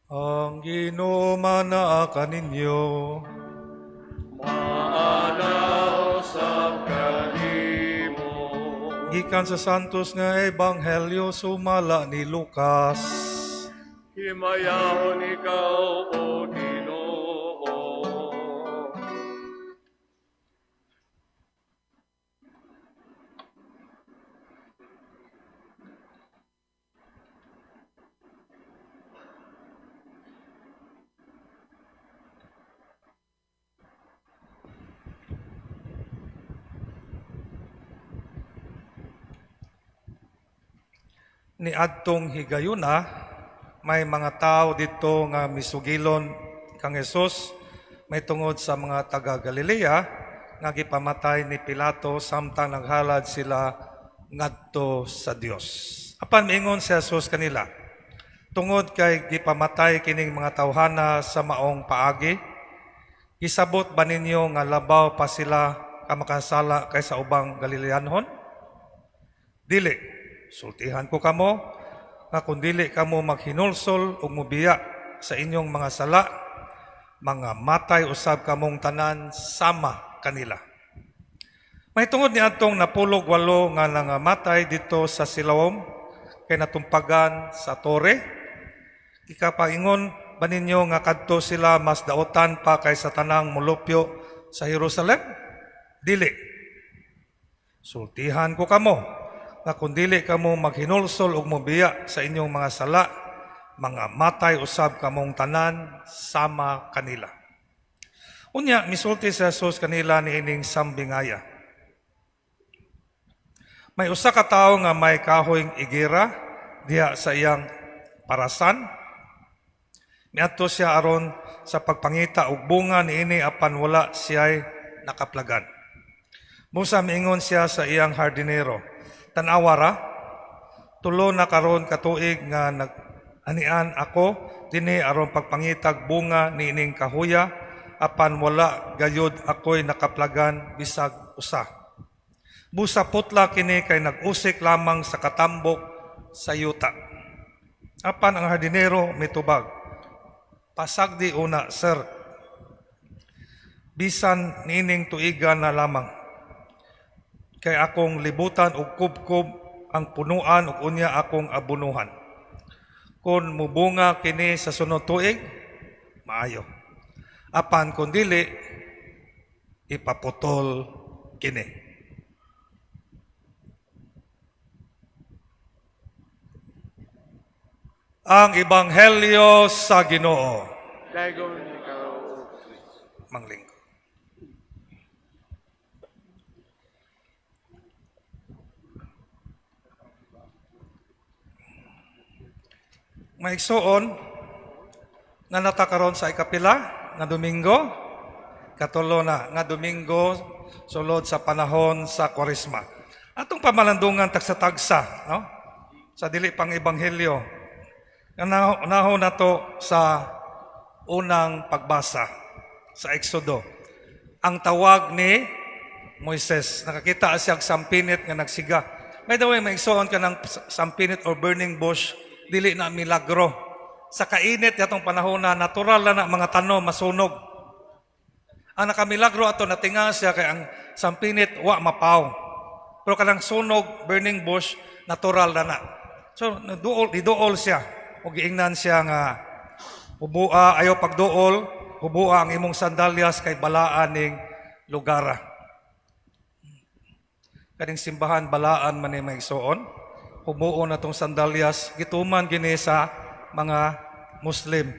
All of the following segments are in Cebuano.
Ang Ginoo manaa kaninyo. Maana usab kanimo. Gikan sa Santos nga Ebanghelyo sumala ni Lucas. Himayahon ikaw, O Ginoo. Ni adtong higayuna, may mga tao dito nga misugilon kang Hesus may tungod sa mga taga Galilea nga gipamatay ni Pilato samtang naghalad sila ngadto sa Dios. Apan miingon si Jesus kanila, "Tungod kay gipamatay kining mga tawhana sa maong paagi, gisabot ba ninyo nga labaw pa sila ka makasala kaysa ubang Galileanhon? Dili. Sultihan ko kamo nga kung dili kamo maghinulsol ug mobiya sa inyong mga sala, mga matay usab kamong tanan sama kanila." Mahitungod ni adtong 18 nga nangamatay dito sa Siloam kay natumpagan sa tore, ikapaingon ba ninyo nga kadto sila mas daotan pa kaysa tanang molupyo sa Jerusalem? Dili. Sultihan ko kamo nga kung dili kamo maghinulsol ug mobiya sa inyong mga sala, mga matay usab kamong tanan sama kanila. Unya misulti si Jesus kanila niining sambingaya. May usa ka tawo nga may kahoyng igira diha sa iyang parasan. Miadto siya aron sa pagpangita og bunga niini apan wala siya'y nakaplagan. Busa miingon siya sa iyang hardinero, "Tan-awa ra, 3 na karon ka tuig nga nag-anian ako dinhi aron pagpangitag bunga niining kahuya apan wala gayud ako'y nakaplagan bisag usa. Busa putla kini kay nag-usik lamang sa katambok sa yuta." Apan ang hardinero mitubag, "Pasagdi una, sir, bisan niining tuiga na lamang. Kay akong libutan og kubkob ang punuan ug unya akong abunuhan. Kung mubunga kini sa sunod tuig, maayo. Apan kung dili, ipaputol kini." Ang Ebanghelyo sa Ginoo. Dagon ikaw, O Kristo. Manglingkod. Maigsuon, nga nata karon sa ikapila nga Domingo, katulo na nga Domingo sulod sa panahon sa Kwaresma. Atong pamalandungan tagsa-tagsa, no? Sa dili pang ebanghelyo. Nga naho na to sa unang pagbasa sa Exodo. Ang tawag ni Moises. Nakakita siya og sampinit nga nagsiga. By the way, maigsuon ka ng sampinit or burning bush, dili na milagro. Sa kainit yatong panahon na natural na mga tanom masunog. Ang nakamilagro ato natinga siya kay ang sampinit wa mapaw. Pero kanang sunog, burning bush, natural na na. So duol, diduol siya. O giingnan siya nga hubua, ayaw pagduol, hubua ang imong sandalyas kay balaan ning lugara. Kaning simbahan balaan man ni maigsuon. Hubuon na tong sandalyas, gituman gini sa mga Muslim.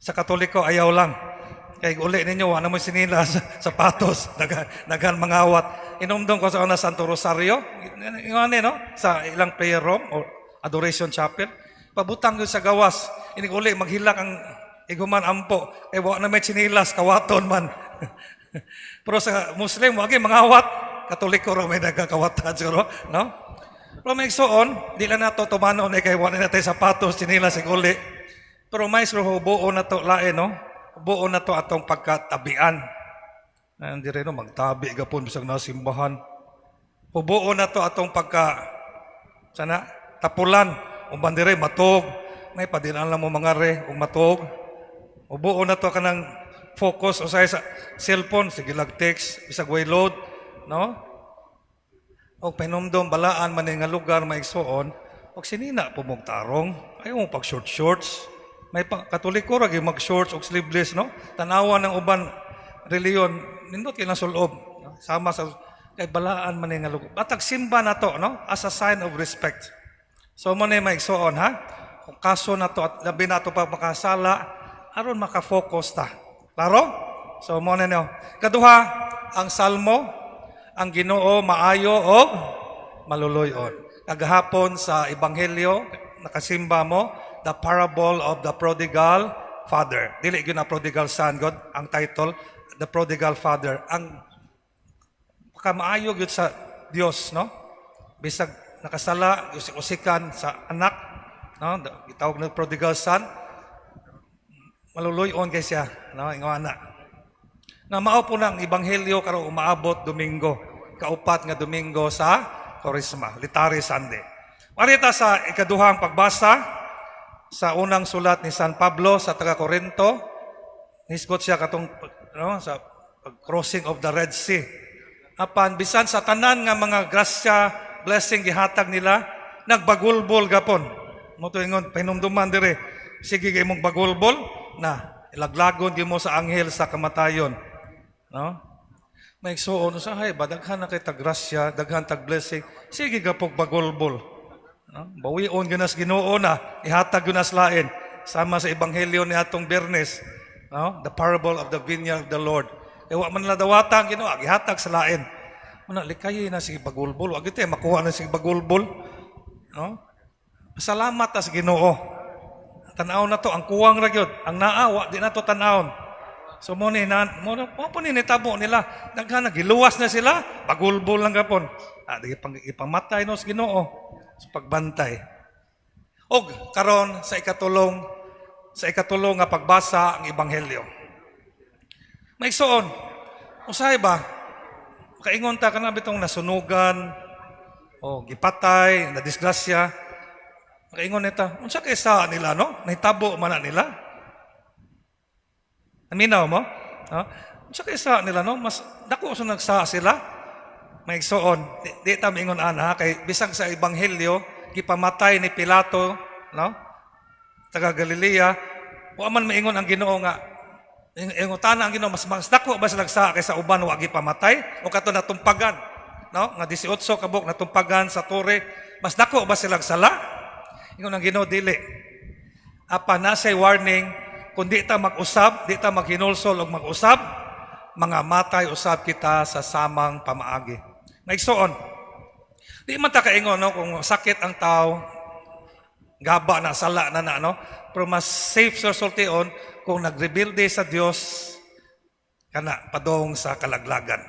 Sa Katoliko ayaw lang. Kay uli ninyo, wala mo sinilas, sapatos, daghan mangawat. Inumdum ko sa una Santo Rosario, yung ano, no? Sa ilang prayer room or adoration chapel. Pabutang yun sa gawas. Inig uli, maghilak ang iguman ampo. Kay wa na may sinilas, kawaton man. Pero sa Muslim, wagi mangawat. Katoliko ra may nagkakawatan siguro, no? Pero may igsuon, di lang nato tumanon eh, kay wa na natay sapatos, sinilas, uli. Pero may hubuo na to lain, no? Hubuo na to atong pagkatabian. Ay, hindi rin, no? Magtabi gapon bisag nasimbahan. Hubuo na to atong pagka, sana, tapulan. Uban dire, matog. May padinan lang mo mga re ug matuog. Ubuo na to kanang focus usay sa cellphone, sige lag text, bisag way load, no? O pahinumdom, balaan man ni nga lugar, maigsuon, og sinina po mong tarong, ayaw mo pag short shorts. May pa, Katoliko ra gyud mag shorts og sleeveless, no? Tanawa ng uban reliyon, nindot kay sulob, no? Sama sa kay balaan man ni nga lugar. Batag simba na to, no? As a sign of respect. So mo na yung maigsuon, ha? Kung kaso na to at labi na to pa makasala, aron maka-focus ta. Klaro? So mo na niyo. Kaduha, ang Salmo, ang Ginoo maayo og maluluyon. Kagahapon sa Ebanghelyo, nakasimba mo, the parable of the prodigal father. Dili gyud na prodigal son, God, ang title, the prodigal father. Ang kamaayo gyud sa Dios, no? Bisag nakasala, usik-usikan sa anak, no? Gitawag na prodigal son, maluluyon kay siya, no? Ingon ana. Na mao po ng ebanghelyo karon umaabot Domingo, kaupat nga Domingo sa Koresma, Laetare Sunday. Marita sa ikaduhang pagbasa sa unang sulat ni San Pablo sa taga Corinto, hisgot siya katong, no, sa crossing of the Red Sea. Apan bisan sa tanan nga mga grasya, blessing gihatag nila, nagbagulbol gapon. Mo to ingon pahinumduman dire, sige kay mong bagulbol na ilaglagon gyud mo sa anghel sa kamatayon. No? May igsuon usahay ba daghan na kay tag grasya, daghan tag blessing, sige gapog bagulbol. No? Bawion gyud nas Ginoo na, ihatag gyud nas lain. Sama sa ebanghelyo ni atong Biyernes, no? The parable of the vineyard of the Lord. Kay wa man nila dawata ang Ginoo, gihatag sa lain. Muna likay na sige bagulbol, wa gyud makuha na sige bagulbol. No? Salamat ta sa Ginoo. Tan-aw na to ang kuwang ra gyud, ang naa wa di na to tan-awon. So mo ni na mo po ni nitabo nila. Daghan na giluwas na sila, bagulbol lang gapon. Ah, di pang ipamatay no sa Ginoo sa pagbantay. Og karon sa ikatulong nga pagbasa, ang ebanghelyo. Maigsuon, usahay ba kaingon ta kana bitong nasunugan o gipatay, na disgrasya? Makaingon nita, unsa kay sa nila, no? Nahitabo man na nila. Aminaw mo? Ha? Unsa kay sa nila, no? Mas dako sa nagsaa sila. Maigsuon, di ta maingon ana kay bisag sa ebanghelyo gipamatay ni Pilato, no? Taga Galilea, wa man maingon ang Ginoo nga ingutana ang Ginoo, mas dako ba sila sa kaysa uban wa gipamatay o kato natumpagan, no? Nga 18 kabuk natumpagan sa tore, mas dako ba sila sala? Ingon ang Ginoo, dili. Apa nasay warning, kung di ta mag-usab, di ta maghinulsol og mag-usab, mga matay usab kita sa samang pamaagi. Maigsuon, di man ta kaingon, no, kung sakit ang tao, gaba na sala na na, no? Pero mas safe sa sultion kung nagrebelde sa Dios kana padong sa kalaglagan.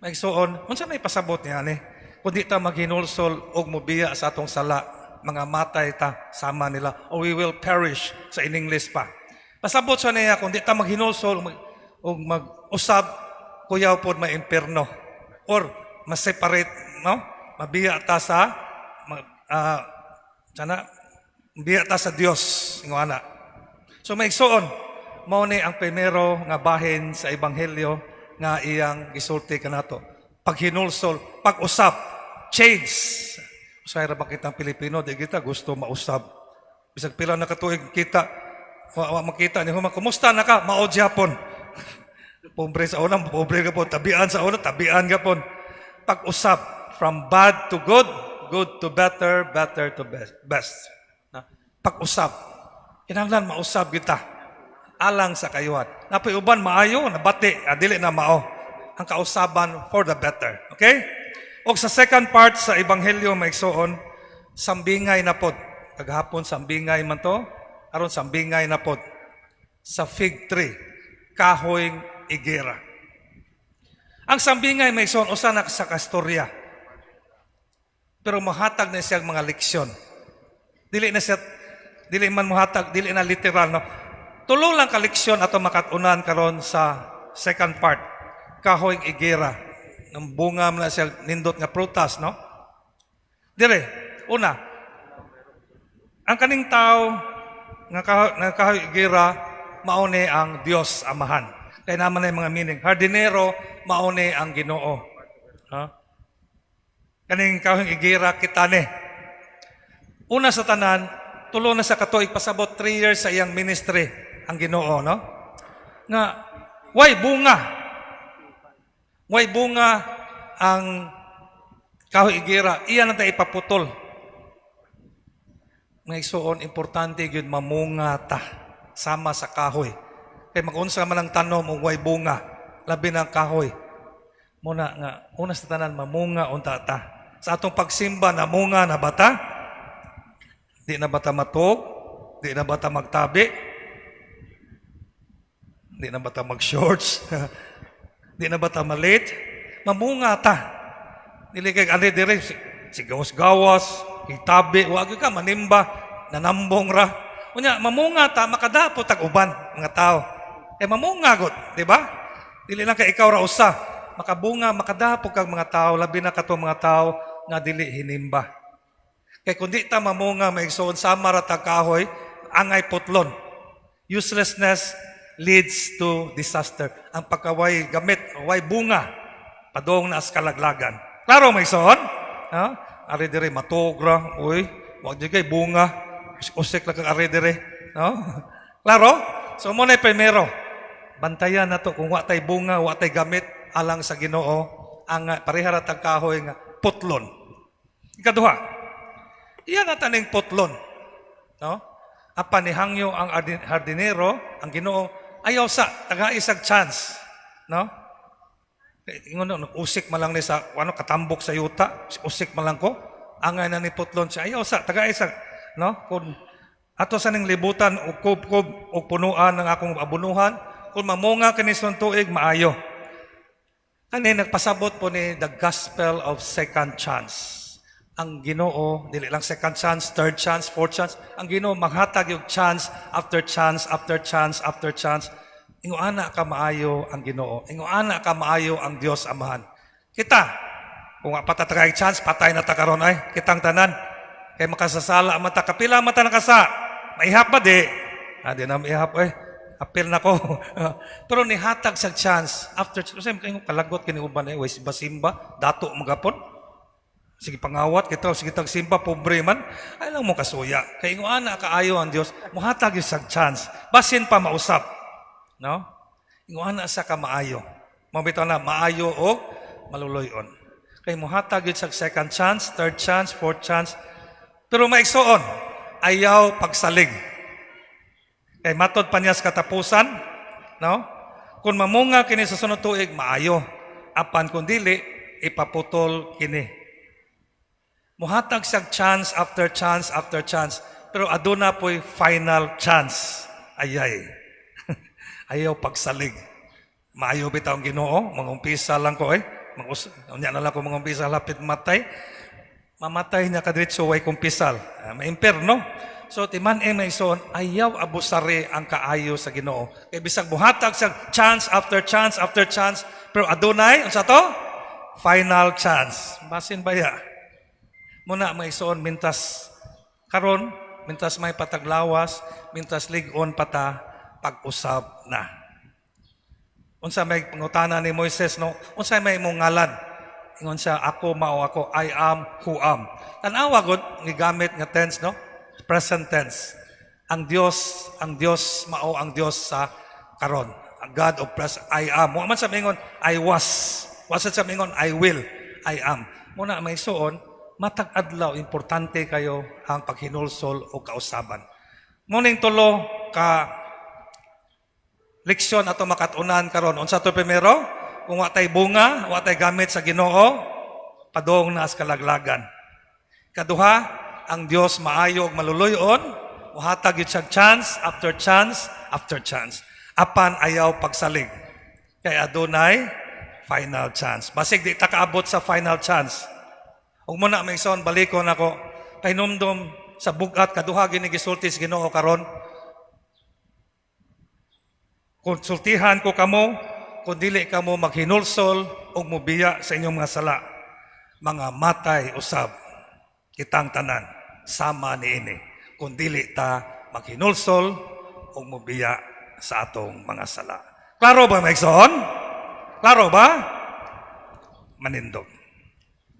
Maigsuon, unsa may pasabot niya ni? Kung di ta maghinulsol og mobiya sa atong sala, mga matay ta sama nila or we will perish sa in English pa. Pasabot sa niya kung di ta maghinulsol og mag-usab, kuyaw pod may imperno or mas-separate, no? Mabiya ta sa sana biya ta sa Dios ingon ana. So maigsuon, mao ni ang primero nga bahin sa ebanghelyo nga iyang gisulti kanato. Paghinulsol, pag-usab, change. Usahay ra ba kitang Pilipino, di kita gusto mausab. Bisag pila na katuig kita, wa makita ni human, "Kumusta na ka?" Mao gyapon. Pobre sa una, pobre ka po. Tabian sa una, tabian ka po. Pag-usab, from bad to good, good to better, better to best. Best. Na, pag-usab. Kinahanglan mausab kita alang sa kayuhan. Napoy uban maayo, nabati, dili na mao. Ang kausaban for the better. Okay? O sa second part sa Ebanghelyo, maigsuon, sambingay na pod. Kagahapon sambingay man to, aron sambingay na pod. Sa fig tree, kahoy igera. Ang sambingay, maigsuon, usa na sa kastorya. Pero mahatag na siya mga leksyon. Dili na siya, dili man mohatag, dili na literal, no. Tulo lang ka leksyon ato makat-unan karon sa second part. Kahoy igera. Ng bunga man na siya nindot nga prutas, no? Dire, una, Ang kaning tao nga kahoy higera mao ni ang Dios Amahan. Kay naman na mga meaning. Hardinero, mao ni ang Ginoo. Ha? Kaning kahoy higera, kita ni. Una sa tanan, 3 na sa katuig, pasabot 3 years sa iyang ministry ang Ginoo, no? Nga way bunga. Way bunga ang kahoy higera, iya na ta ipaputol. Mga igsuon, importante gyud mamunga ta sama sa kahoy. Kay magunsa man ang tanom ug way bunga, labi na ang kahoy. Muna nga una sa tanan, mamunga unta ta. Sa atong pagsimba, namunga na ba ta? Di na ba ta matug? Di na ba ta magtabi? Di na ba ta mag-shorts? Di na ba ta ma-late? Mamunga ta. Dili kay ani dire si gawas-gawas, hitabi, wa gyud ka manimba, nanambong ra. Unya mamunga ta, makadapot tag uban mga tao. Eh mamunga gud, di ba? Dili lang kay ikaw ra usa. Makabunga, makadapot kag mga tao, labi na katong mga tao nga dili hinimba. Kay kung di ta mamunga, maigsoon, sama ra tag kahoy, angay putlon. Uselessness leads to disaster. Ang pagkaway gamit, way bunga, padong na as kalaglagan. Klaro, maigsoon? Ha? Ari dire matugra, uy, wag di kay bunga. Usik lang kag ari dire, no? Klaro? So mo na primero. Bantayan nato kung wa tay bunga, wa tay gamit alang sa Ginoo, ang pareha ra tag kahoy nga putlon. Ikaduha, iya na taning putlon. No? Apan nihangyo ang hardinero, ang Ginoo, ayaw sa taga isag chance, no? Eh, ingon no, usik man lang ni sa ano, katambok sa yuta, usik man lang ko. Angay na ni putlon siya. Ayaw sa taga isag, no? Kung ato sa ning libutan og kubkob og punuan ng akong abunuhan, kung mamunga kini sa tuig, maayo. Kani nagpasabot po ni the gospel of second chance. Ang Ginoo dili lang second chance, third chance, fourth chance. Ang Ginoo maghatag yung chance after chance after chance after chance. Ingo ana ka maayo ang Ginoo. Ingo ana ka maayo ang Dios Amahan. Kita, kung wa pa ta tagay chance, patay na ta karon ay kitang tanan. Kay makasasala man ta, kapila man ta nakasa. Maihap ba di? Ah, di na maihap eh. Apil na ko. Pero nihatag sa chance after kasi kay kalagot kini uban eh, way simba-simba, dato magapon. Sige pangawat kita, sige tag simba, pobre man. Ay lang mo kasuya. Kay ingo ana kaayo ang Dios, mohatag yung sa chance. Basin pa mausap. No? Ingo ana sa ka maayo. Mao bitaw na maayo og maluloy-on. Kay mohatag yun sa second chance, third chance, fourth chance. Pero maigsoon, ayaw pagsalig. Kay matod pa niya sa katapusan, no? Kung mamunga kini sa sunod tuig, maayo. Apan kung dili, ipaputol kini. Muhatag siyang chance after chance after chance. Pero aduna po'y final chance. Ayay. Ayaw pagsalig. Maayo bitaw ang Ginoo, mangumpisa lang ko eh. Unya na lang ko mangumpisa lapit matay. Mamatay niya kadiretso way kumpisal. Ah, maimperno. So timan eh maigsoon, ayaw abusari ang kaayo sa Ginoo. Kay bisag buhatag siya chance after chance after chance, pero adunay unsa to? Final chance. Basin baya. Muna, maigsoon, mintas karon, mintas may pataglawas, mintas lig-on pata, pag-usab na. Unsa may pangutana ni Moises, no? Unsa may imong ngalan? Ingon siya, "Ako mao ako, I am who am." Tan-awa gud gigamit nga tense, no? Present tense. Ang Dios mao ang Dios sa karon. Ang God of present, I am. Wa man sa mingon I was. Wa sa mingon I will, I am. Muna, maigsoon, matag adlaw importante kayo ang paghinulsol o kausaban. Muning tulo ka leksyon ato makatunan karon. Unsa to primero? Kung wa tay bunga, wa tay gamit sa Ginoo, padong na as kalaglagan. Kaduha, ang Dios maayo ug maluloy-on, muhatag yun siya chance after chance after chance. Apan ayaw pagsalig. Kay adunay final chance. Basig di ta kaabot sa final chance. Ug muna, maigsoon, balikon ako. Pahinumdom sa bugat kaduha gini gisulti sa Ginoo karon. Konsultihan ko kamo kung dili kamo maghinulsol ug mubiya sa inyong mga sala. Mga matay usab kitang tanan sama niini. kung dili ta maghinulsol o mubiya sa atong mga sala. Klaro ba, mga igsoon? Klaro ba? Manindog.